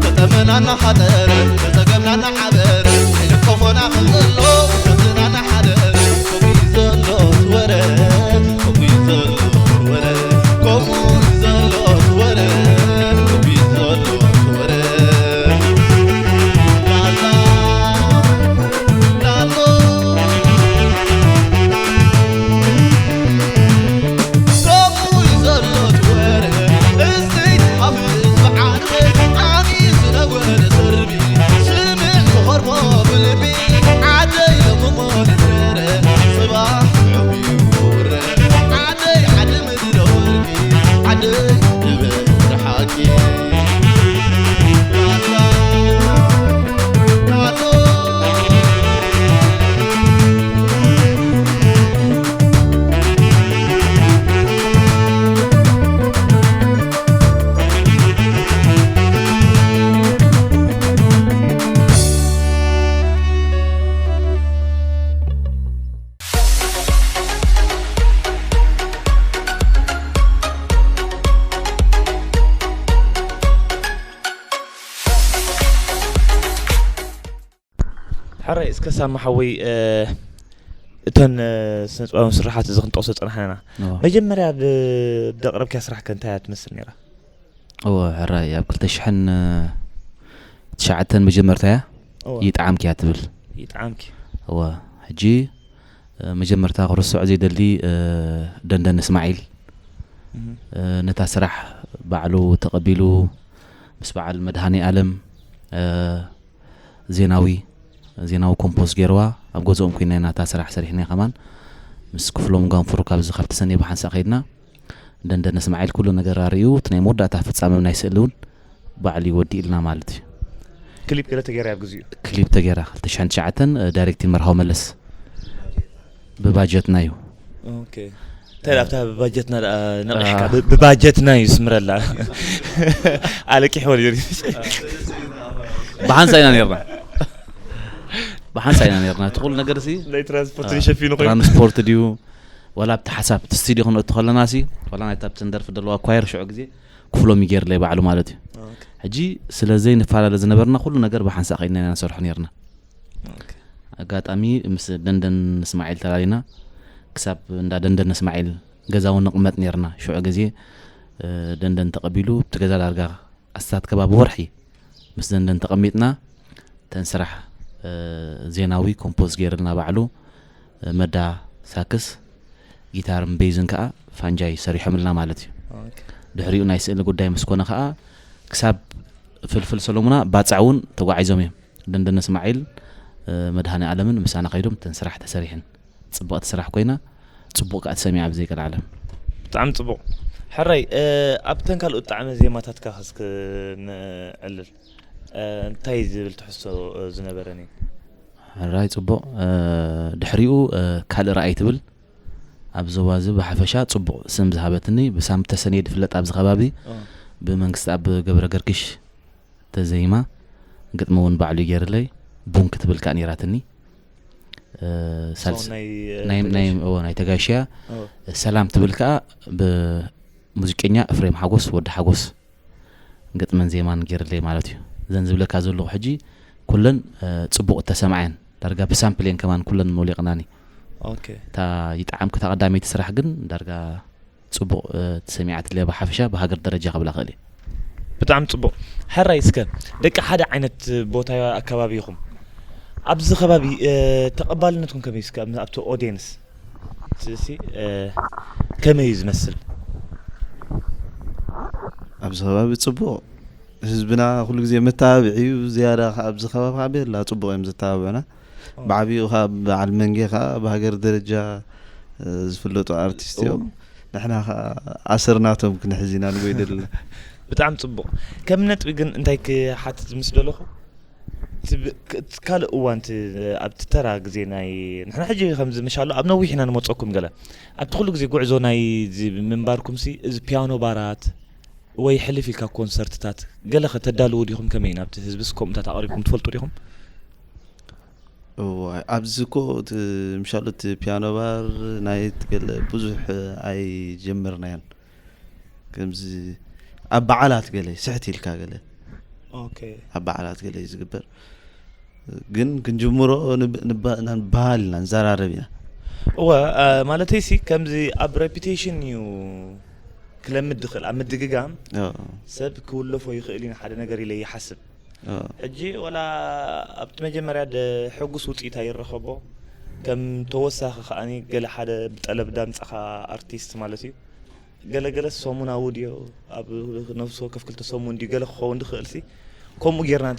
ተጠመና እናኻጠረ፣ ተጸገምና እናዓበረ፣ ኣይንቆፎና ከም ዘሎ፣ ከብትና እናሓደረ፣ ከምኡ እዩ ዘሎ እቲ ወረ፣ ከምኡ እዩ ዘሎ እቲ ወረ፣ ከምኡ እዩ ዘሎ እቲ ወረ፣ ከምኡ እዩ ዘሎ እቲ ወረ። ላላ፣ ላሎ። ከምኡ እዩ ዘሎ እቲ ወረ፣ እዚ ኣብ ህዝቢ ዓርቢ ዓሚ ዝነጎደ ሰርቢ፣ ስምዕ ዝኸርሞ ብልቢ፣ ዓደይ ለምሞ ንዝረረ፣ ጽባሕ ዑብ እዩ ክውረ፣ ዓደይ ዓዲ ምድረ ወርቂ፣ ዓደይ ንበል ሓቂ። ላላ፣ ላሎ። ሕራይ፣ እስከ ሳሚ ሓወይ፣ እ፣ እተን፣ እ፣ ስነ-ጥበባዊ ስርሓት እዚ ክንጠቕሶ ጸናሕና ኢና። እዎ። መጀመርያ ብ-፣ ብደቕረብክያ ስራሕ ከ እንታይ እያ ትመስል ነይራ? እዎ፣ ሕራይ፣ ኣብ ክልተ ሽሕን ትሽዓተን መጀመርታ እያ። እዎ። ይጥዓምኪ እያ ትብል። ይጥዓምኪ። እዎ፣ ሕጂ፣ እ፣ መጀመርታ ክርስዖ ዘይደሊ፣ እ፣ ደንደን እስማዒል፣ እህ። እ፣ ነታ ስራሕ ባዕሉ ተቐቢሉ ምስ በዓል መድሃኔ ኣለም፣ እ፣ ዜናዊ፣ ዜናዊ ኮምፖዝ ገይርዋ፣ ኣብ ገዝኦም ኮይና ኢና እታ ስራሕ ሰሪሕና ከማን። ምስ ክፍሎም ጋንፉር ካብዚ ካብ ተሰንየ ብሓንሳእ ከይድና፣ ደንደን እስማዒል ኩሉ ነገር ኣርእዩ፣ እቲ ናይ መወዳእታ ፍጻመ ናይ ስእሊ እውን ባዕሉ እዩ ወዲእልና ማለት እዩ። ክሊፕ ገለ ተገይራ ኣብ ግዚኡ? ክሊፕ ተገይራ፣ ክልተ ሽሕን ትሽዓተን፣ ዳይሬክቲን መርሃዊ መለስ። ብባጀትና እዩ። ኦኬ። እንታይ ኣብታ ብባጀትና ደኣ ነቒሕካ? አ። ብ-፣ ብባጀትና እዩ ስምረላ። ኣለቂሕዎ ነይሩ። ብሓንሳ ኢና ነርና። ብሓንሳ ኢና ነርና። እቲ ኩሉ ነገር ሲ፣ ናይ ትራንስፖርት አ፣ ንሸፊኑ ኮይኑ። ትራንስፖርት ድዩ? ዋላ ኣብቲ ሓሳብ እቲ ስቱዲዮ ክንእቱ ከለና ሲ፣ ዋላ ናይታ ኣብተን ደርፊ ዘለዋ ኳየር ሽዑ ግዜ ክፍሎም ይገይርለይ ባዕሉ ማለት እዩ። ኦኬ። ሕጂ ስለ ዘይንፈላለ ዝነበርና ኩሉ ነገር ብሓንሳ ከይድና ኢና ንሰርሖ ነርና። ኦኬ። ኣጋጣሚ ምስ ደንደን እስማዒል ተላሊና፣ ክሳብ እንዳ ደንደን እስማዒል ገዛ እውን ንቕመጥ ነርና። ሽዑ ግዜ፣ እ፣ ደንደን ተቐቢሉ፣ ኣብቲ ገዛ ዳርጋ ኣስታት ከባቢ ወርሒ ምስ ደንደን ተቐሚጥና፣ እተን ስራሕ፣ እ፣ ዜናዊ ኮምፖዝ ገይርልና ባዕሉ፣ እ፣ መዳ ሳክስ፣ ጊታርን ቤዝን ከኣ ፋንጃይ ሰሪሖምልና ማለት እዩ። ኦኬ። ድሕሪኡ ናይ ስእሊ ጉዳይ ምስ ኮነ ከኣ፣ ክሳብ ፍልፍል ሰሎሙና ባጽዕ እውን ተጓዒዞም እዮም። ደንደን እስማዒል፣ እ፣ መድሃኔ ኣለምን ምሳና ከይዶም እተን ስራሕ ተሰሪሐን። ጽብቕቲ ስራሕ ኮይና፣ ጽቡቕ ከኣ ተሰሚዓ ብዘይ ቀልዓለም። ብጣዕሚ ጽቡቕ። ሕራይ፣ እ፣ ኣብተን ካልኦት ጣዕመ ዜማታትካ እስኪ ንዕልል። እንታይ ዝብል ትሕዝቶ ዝነበረኒ? ሕራይ ጽቡቕ። ድሕሪኡ ካልእ ራእይ ትብል ኣብ ዞባ እዚ ብሓፈሻ ጽቡቕ ስም ዝሃበትኒ፣ ብሳም ተሰንየ ድፍለጥ ኣብዚ ከባቢ። ብመንግስቲ ኣብ ገብረ ገርግሽ ተዘይማ፣ ግጥሚ እውን ባዕሉ ገይርለይ። ቡን ክትብል ከኣ ነይራትኒ። ናይ ተጋሽያ። ሰላም ትብል ከኣ ብሙዚቀኛ እፍሬም ሓጎስ፣ ወዲ ሓጎስ፣ ግጥምን ዜማን ገይርለይ ማለት እዩ። እዘን ዝብለካ ዘለኹ ሕጂ ኩለን ጽቡቕ እተሰምዐን፣ ዳርጋ ብሳምፕል እየን ከማን ኩለን ሞሊቕናኒ። እታ ይጥዓምኪ እታ ቀዳመይቲ ስራሕ ግን ዳርጋ ጽቡቕ ተሰሚዓትለይ፣ ብሓፈሻ ብሃገር ደረጃ ክብላ ክእል እየ። ብጣዕሚ ጽቡቕ። ሕራይ እስከ ደቂ ሓደ ዓይነት ቦታ ኣከባቢ ኢኹም፣ ኣብዚ ከባቢ ተቐባልነትኩም ከመይ እስከ ኣብቲ ኦዲየንስ ስእሲ ከመይ እዩ ዝመስል? ኣብዚ ከባቢ ጽቡቕ፣ ህዝብና ኩሉ ግዜ መተባብዒ እዩ። ዝያዳ ከኣ ኣብዚ ከባቢ ከኣ ቤላ ጽቡቕ እዮም ዘተባብዑና። ብዓቢኡ ከኣ በዓል መንጌ ከኣ ብሃገር ደረጃ ዝፍለጡ ኣርቲስት እዮም። ንሕና ከኣ ኣሰር ናቶም ክንሕዝ ኢና ንጎይደልና። ብጣዕሚ ጽቡቕ። ከም ነጥቢ ግን እንታይ ክሓትት ምስ ደለኹ፣ እቲ ካልእ እዋን ኣብቲ ተራ ግዜ ናይ ንሕና ሕጂ ከምዚ ምሻሎ ኣብ ነዊሕ ኢና ንመፀኩም ገለ ኣብቲ ኩሉ ግዜ ጉዕዞ ናይ ምንባርኩም ሲ እዚ ፒያኖ ባራት ወይ ሕልፍ ኢልካ ኮንሰርትታት ገለ ከተዳልዉ ዲኹም? ከመይ ናብቲ ህዝብስ ከምኡታት ኣቕሪብኩም ትፈልጡ ዲኹም? እዋይ ኣብዚ እኮ እቲ ምሻሉ እቲ ፒያኖ ባር ናይ ገለ ብዙሕ ኣይጀመርናዮን። ከምዚ ኣብ በዓላት ገለ ስሕት ኢልካ ገለ ኦኬ ኣብ በዓላት ገለ እዩ ዝግበር። ግን ክንጅምሮ ንበሃል ኢና፣ ንዘራረብ ኢና። እወ ማለተይ ሲ ከምዚ ኣብ ሬፒቴሽን እዩ ክለምድ ድኽእል ኣብ ምድግጋም ሰብ ክውለፎ ይኽእል እዩ ሓደ ነገር ኢለ ይሓስብ። ሕጂ ወላ ኣብቲ መጀመርያ ሕጉስ ውፅኢት ኣይረኸቦ ከም ተወሳኺ ከዓኒ ገለ ሓደ ብጠለብ ዳምፃኻ ኣርቲስት ማለት እዩ ገለገለ ሰሙናዊ ድዮ ኣብ ነፍሲ ወከፍ ክልተ ሰሙን ድዩ ገለ ክኸውን ድኽእል ሲ ከምኡ ጌርና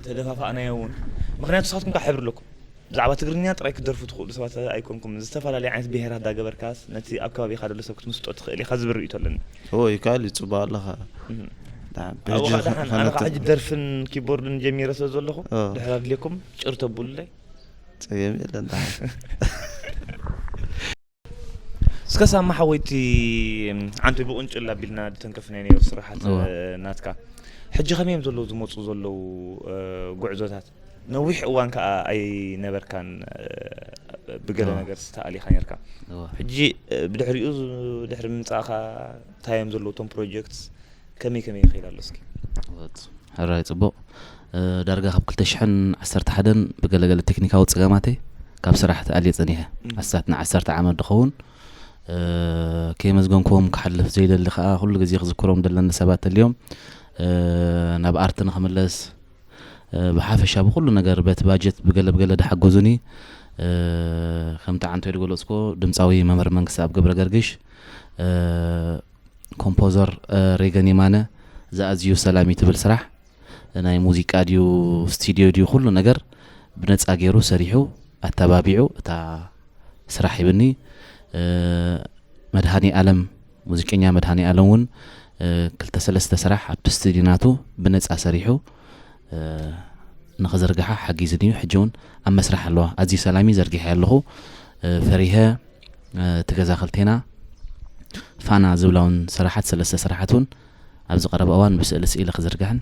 ተደፋፋእናዮ እውን ምክንያቱ ንስኻትኩም ከዓ ሕብሪ ኣለኩም ብዛዕባ ትግርኛ ጥራይ ክትደርፉ ትኽእሉ ሰባት ኣይኮንኩም ዝተፈላለዩ ዓይነት ብሄራት ዳገበርካስ ነቲ ኣብ ከባቢኻ ደሎ ሰብ ክትምስጦ ትኽእል ኢኻ ዝብል ርእይቶ ኣለኒ እዎ ይካል ይፅባ ኣለኻ ኣነ ከዓ ሕጂ ደርፍን ኪቦርድን ጀሚረ ስለ ዘለኹ ድሕር ኣድልየኩም ጭር ተብሉለይ ፀገም የለን እስከ ሳማ ሓወይቲ ዓንተ ብቁንጭል ኣቢልና ድተንከፍናዮ ነይሩ ስራሓት ናትካ ሕጂ ከመይ እዮም ዘለዉ ዝመፁ ዘለዉ ጉዕዞታት ነዊሕ እዋን ከዓ ኣይነበርካን ብገለ ነገር ዝተኣሊኻ ነርካ ሕጂ ብድሕሪኡ ድሕሪ ምምፃእካ እንታይ እዮም ዘለዉ እቶም ፕሮጀክትስ ከመይ ከመይ ይኸይድ ኣሎ እስኪ ሕራይ ጽቡቕ። ዳርጋ ካብ ክልተ ሽሕን ዓሰርተ ሓደን ብገለገለ ቴክኒካዊ ጸገማተይ ካብ ስራሕ ተኣልየ ጸኒሐ። ኣስታት ንዓሰርተ ዓመት ድኸውን ከየመስገንክዎም ክሓልፍ ዘይደሊ ከኣ ኩሉ ግዜ ክዝክሮም ደለኒ ሰባት ተልዮም ናብ ኣርቲ ንኽምለስ ብሓፈሻ ብኩሉ ነገር በቲ ባጀት ብገለ ብገለ ድሓገዙኒ ከምቲ ዓንቶ ዝገለጽኮ ድምፃዊ መምህር መንግስቲ ኣብ ገብረ ገርግሽ ኮምፖዘር ሬገን የማነ ዝኣዝዩ ሰላም እዩ ትብል ስራሕ ናይ ሙዚቃ ድዩ ስቱዲዮ ድዩ ኩሉ ነገር ብነፃ ገይሩ ሰሪሑ ኣተባቢዑ እታ ስራሕ ሂብኒ መድሃኒ ኣለም ሙዚቀኛ መድሃኒ ኣለም እውን ክልተ ሰለስተ ስራሕ ኣብቲ ስቱዲዮ ናቱ ብነፃ ሰሪሑ ንኽዝርግሓ ሓጊዝኒ እዩ ሕጂ እውን ኣብ መስራሕ ኣለዋ ኣዝዩ ሰላሚ ዘርጊሐ ኣለኹ ፈሪሀ እቲ ገዛ ክልቴና ፋና ዝብላ እውን ስራሓት ሰለስተ ስራሓት እውን ኣብዚ ቀረባ እዋን ብስእሊ ስኢለ ክዝርግሕን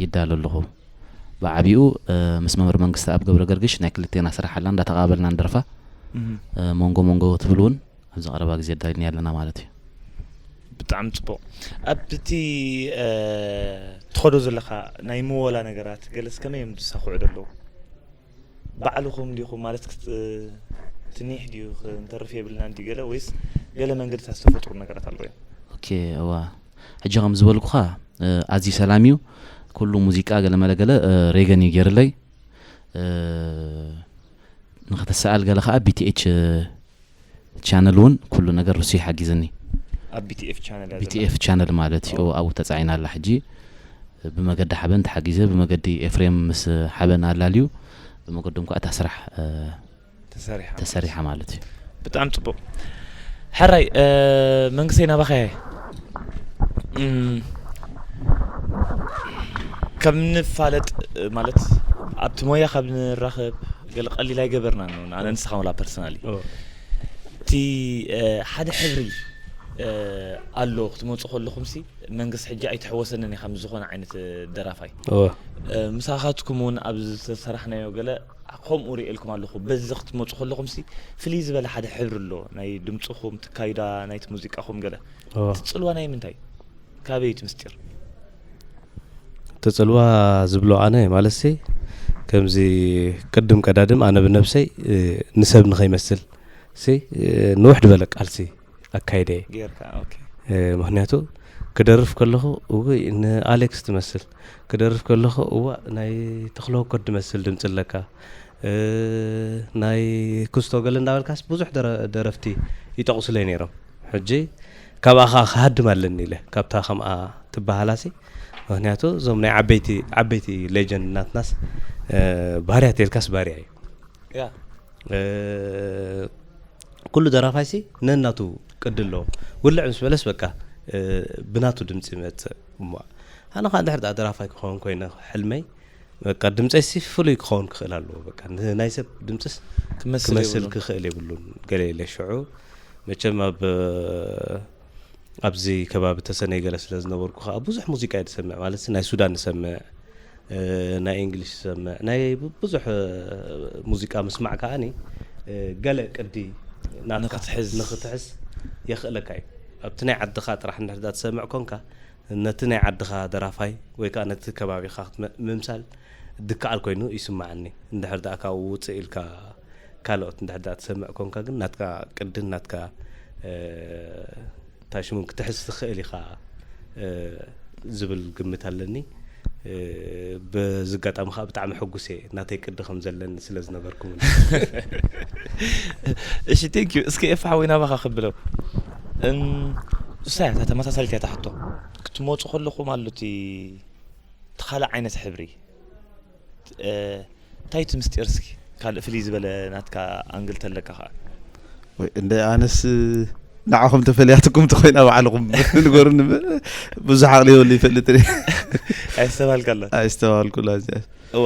ይዳሎ ኣለኹ። ብዓቢኡ ምስ መምህር መንግስቲ ኣብ ገብረ ገርግሽ ናይ ክልቴና ስራሕ ኣላ እንዳተቃበልና ንደርፋ መንጎ መንጎ ትብል እውን ኣብዚ ቀረባ ግዜ ኣዳሊና ኣለና ማለት እዩ። ብጣዕሚ ፅቡቅ። ኣብቲ ትኸዶ ዘለካ ናይ ምወላ ነገራት ገለስ ከመይ እዮም ዝሳኽዑ ዘለዉ? ባዕልኹም ዲኹም ማለት ትኒሕ ድዩ ክንተርፍ የብልናን ድዩ ገለ ወይስ ገለ መንገድታት ዝተፈጥሩ ነገራት ኣለዉ እዮም? ኦኬ እዋ ሕጂ ከም ዝበልኩኻ ኣዝዩ ሰላም እዩ ኩሉ ሙዚቃ ገለ መለ ገለ ሬገን እዩ ገይርለይ ንኸተሰኣል ገለ ከዓ ቢቲኤች ቻነል እውን ኩሉ ነገር ርሱ ይሓጊዝኒ ኣብ ቢቲኤፍ ቻነል እያ ዘላ። ቢቲኤፍ ቻነል ማለት እዩ ኣብኡ ተፃዒና ኣላ ሕጂ ብመገዲ ሓበን ተሓጊዘ ብመገዲ ኤፍሬም ምስ ሓበን ኣላልዩ ብመገዶም ከዓ እታ ስራሕ ተሰሪሓ ተሰሪሓ ማለት እዩ። ብጣዕሚ ጽቡቕ። ሕራይ መንግስተይ ናባኻ እየ። እም፣ ካብ ንፋለጥ ማለት ኣብቲ ሞያ ካብ ንራኸብ ገለ ቀሊል ኣይገበርናን። ኣነ ንስኻ ወላ ፐርሰናሊ እቲ ሓደ ሕብሪ ኣሎ ክትመፁ ከለኹም ሲ መንግስቲ ሕጂ ኣይትሕወሰንን ኢኻ ምስ ዝኾነ ዓይነት ደራፋይ ምሳኻትኩም እውን ኣብ ዝተሰራሕናዮ ገለ ከምኡ ርእየልኩም ኣለኹ። በዚ ክትመፁ ከለኹም ሲ ፍልይ ዝበለ ሓደ ሕብሪ ኣሎ ናይ ድምፅኹም ትካይዳ ናይቲ ሙዚቃኹም ገለ ትፅልዋ ናይ ምንታይ ካበይ እቲ ምስጢር? ተፅልዋ ዝብሎ ኣነ ማለት ሲ ከምዚ ቅድም ቀዳድም ኣነ ብነብሰይ ንሰብ ንኸይመስል ሲ ንውሕ ዝበለ ቃልሲ ኣካይደ ጌርካ ኦኬ ምክንያቱ ክደርፍ ከለኹ እውይ ንኣሌክስ ትመስል ክደርፍ ከለኹ እዋ ናይ ተኽለወከድ ትመስል ድምፂ ኣለካ ናይ ክስቶ ገለ እንዳበልካስ ብዙሕ ደረፍቲ ይጠቕሱለይ ነይሮም ሕጂ ካብኣ ከዓ ክሃድም ኣለኒ ኢለ ካብታ ከምኣ ትበሃላሲ ምክንያቱ እዞም ናይ ዓበይቲ ዓበይቲ ሌጀንድ ናትናስ ባርያ ተልካስ ባርያ እዩ ኩሉ ደራፋይሲ ነናቱ ቅዲ ኣለዎ ውልዕ ምስ በለስ በቃ ብናቱ ድምፂ ይመፅእ እሞ ኣነ ከዓ እንድሕር ደኣ ደራፋይ ክኸውን ኮይነ ሕልመይ በቃ ድምፀይሲ ፍሉይ ክኸውን ክኽእል ኣለዎ በቃ ናይ ሰብ ድምፅስ ክመስል ክኽእል የብሉን ገለ ኢለ ሽዑ መቸም ኣብ ኣብዚ ከባቢ ተሰነይ ገለ ስለ ዝነበርኩ ከዓ ብዙሕ ሙዚቃ እየ ዝሰምዕ ማለት ናይ ሱዳን ዝሰምዕ ናይ እንግሊሽ ዝሰምዕ ናይ ብዙሕ ሙዚቃ ምስማዕ ከዓኒ ገለ ቅዲ ናትካ ንክትሕዝ የኽእለካ እዩ ኣብቲ ናይ ዓድኻ ጥራሕ እንድሕር ትሰምዕ ኮንካ ነቲ ናይ ዓድኻ ደራፋይ ወይ ከዓ ነቲ ከባቢኻ ምምሳል ድከኣል ኮይኑ ይስማዓኒ እንድሕር ደኣ ካብኡ ውፅእ ኢልካ ካልኦት እንድሕር ደኣ ትሰምዕ ኮንካ ግን ናትካ ቅድን ናትካ እንታይ ሽሙ ክትሕዝ ትኽእል ኢኻ ዝብል ግምት ኣለኒ በዚ ኣጋጣሚ ከዓ ብጣዕሚ ሕጉስ እየ ናተይ ቅዲ ከም ዘለኒ ስለ ዝነበርኩም እሺ ቴንክ ዩ እስከ ኤፋ ሓወይ ናባኻ ክብለው እሳ እያ ተመሳሳሊት እያ ታሕቶ ክትመፁ ከለኹም ኣሎ እቲ ካልእ ዓይነት ሕብሪ እንታይ እቲ ምስጢር እስኪ ካልእ ፍልይ ዝበለ ናትካ ኣንግል ተለካ ከዓ ወይ እንደ ኣነስ ንዓኹም ተፈልያትኩም ተኮይና ባዕልኹም ንገሩኒ ብዙሕ ዓቕሊ የብሉ ይፈልጥ ኣይስተባልካላ ኣይስተባልኩላ እዚኣ እዋ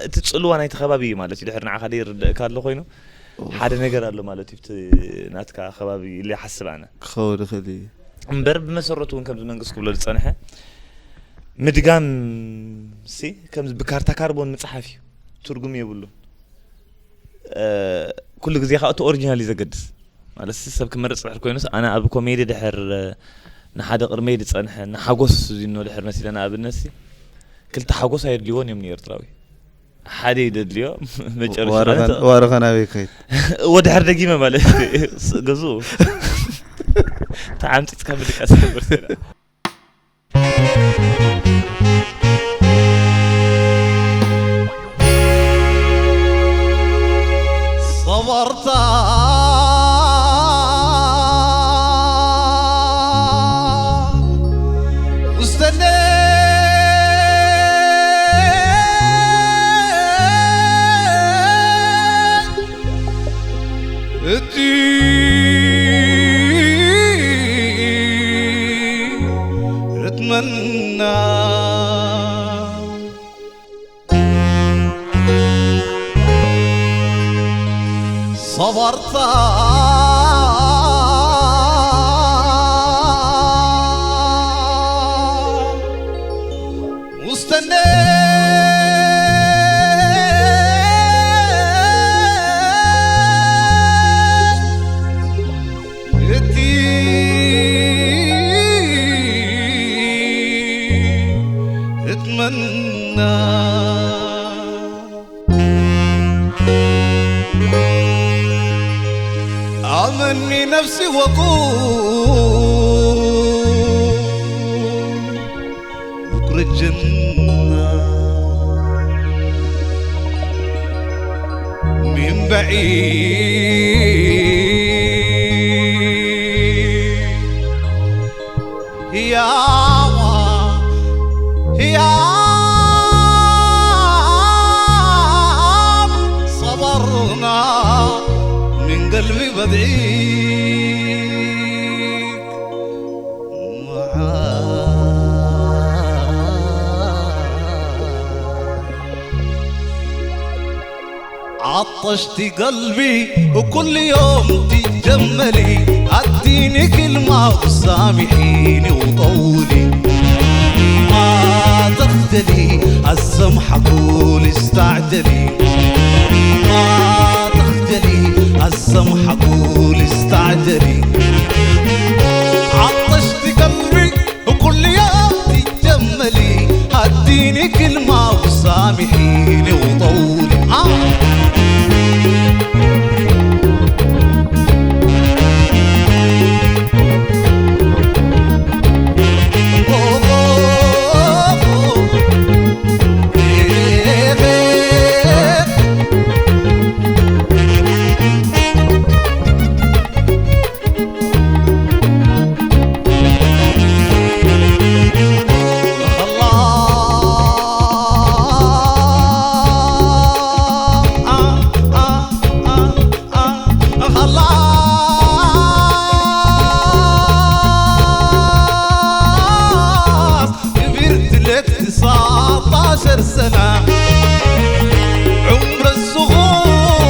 እቲ ፅልዋ ናይቲ ከባቢ እዩ ማለት እዩ ድሕር ንዓኻ ይርድእካ ኣሎ ኮይኑ ሓደ ነገር ኣሎ ማለት እዩ ናትካ ከባቢ ኢለ ይሓስብ ኣነ ክኸውን ይኽእል እዩ እምበር ብመሰረቱ እውን ከምዚ መንግስት ክብሎ ዝፀንሐ ምድጋም ሲ ከምዚ ብካርታ ካርቦን ምፅሓፍ እዩ ትርጉም የብሉን ኩሉ ግዜ ከዓ እቲ ኦሪጂናል እዩ ዘገድስ ማለት ሰብ ክመርፅ ድሕር ኮይኑስ ኣነ ኣብ ኮሜዲ ድሕር ንሓደ ቅድመይ ዝፀንሐ ንሓጎስ ዚኖ ድሕር መሲለ ንኣብነት ክልተ ሓጎስ ኣየድልይዎን እዮም ንኤርትራዊ ሓደ እዩ ደድልዮ መጨረሻ ዋረኸ ናበይ ከይድ ወድሕር ደጊመ ማለት ገዝኡ ተዓምፂፅካ ምድቃስ ነበር صبرت واستنيت اتمنى صبرت واستنيت اتمنى امني نفسي واقول بكره الجنه من بعيد يا يا صبرنا من قلبي بدعيك معاك عطشتي قلبي وكل يوم تتجملي، اديني كلمة وسامحيني وطولي. ما تخجلي السمحة قولي استعجلي، ما تخجلي السمحة قولي استعجلي. عطشتي قلبي وكل يوم تتجملي، اديني كلمة وسامحيني وطولي. آه. خلاص كبرت لك تسعتاشر سنة، عمر الزهور،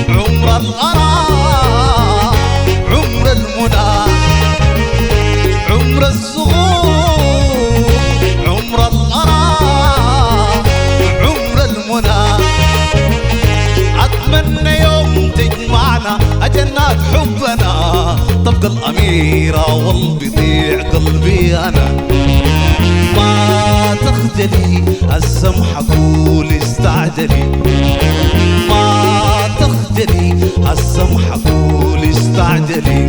عمر الغرام، عمر المنى، عمر الزهور، عمر الغرام، عمر المنى. أتمنى يوم تجمعنا أجنات حبنا، تبقى الأميرة والبيض يضيع قلبي أنا. ما تخجلي السمحة قولي استعجلي، ما تخجلي السمحة قولي استعجلي.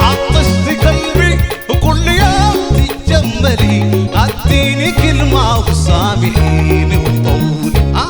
عطشت قلبي وكل يوم تتجملي، اديني كلمة وسامحيني وطولي. آه.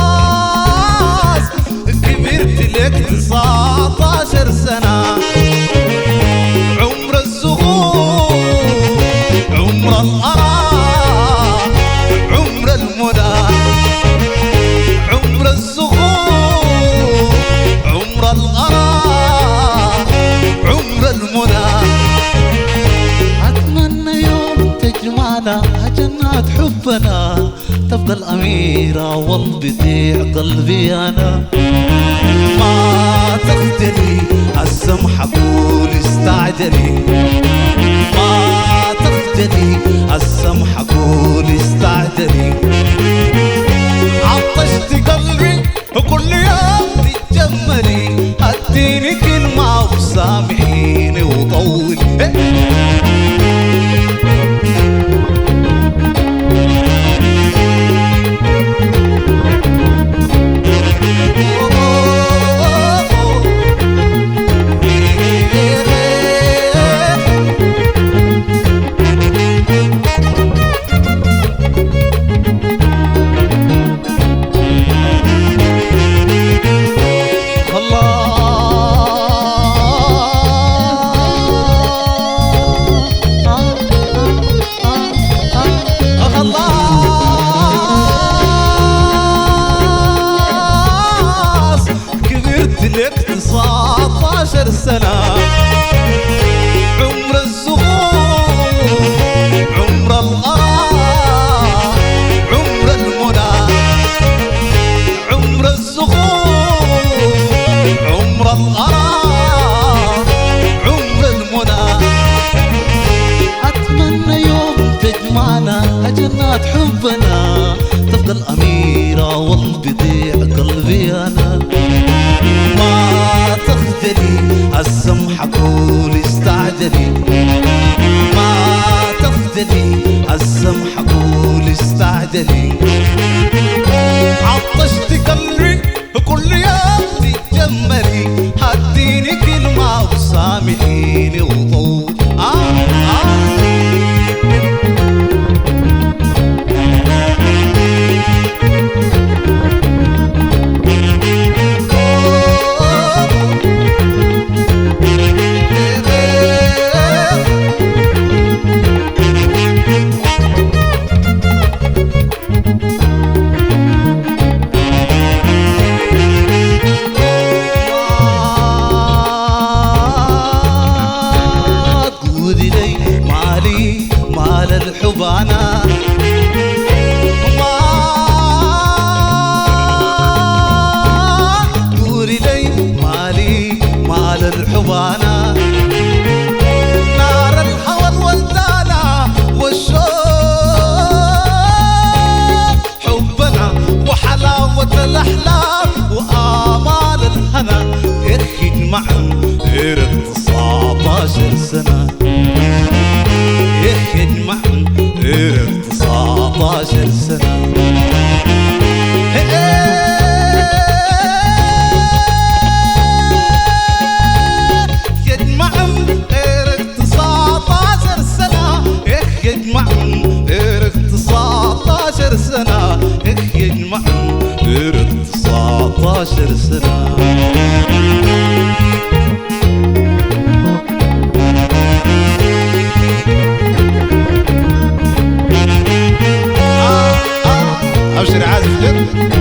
خلاص كبرت لك تسعتاشر سنة، عمر الزهور، عمر الغرام، عمر المنى، عمر الزهور، عمر الغرام، عمر المنى. أتمنى يوم تجمعنا أجنات حبنا، تبقى الأميرة والبضيع قلبي أنا. ما تخجلي السمحة قولي استعجلي، ما تخجلي السمحة قولي استعجلي. عطشت قلبي وكل يوم تتجملي، اديني كلمة وسامحيني وطولي. خلاص كبرت لك تسعتاشر سنة، عمر الزهور، عمر الغرام، عمر المنى، عمر الزهور، عمر الغرام، عمر المنى. أتمنى يوم تجمعنا أجنات حبنا، تفضل أميرة والبضيع قلبي أنا. ما تخجلي السمحة قولي استعجلي، ما تخجلي السمحة قولي استعجلي. عطشت قلبي أنا ما دوري لي مالي مال الحبانة. نار الهوى الولدانة والشوق حبنا وحلاوة الأحلام وآمال الهنا يخيد معا غير تسعتاشر سنة. يخيد معا غير تسعتاشر سنة. يخيد معا غير تسعتاشر سنة. يخيد معا غير تسعتاشر سنة. يخيد معا غير تسعتاشر سنة. أبشر عازف جد.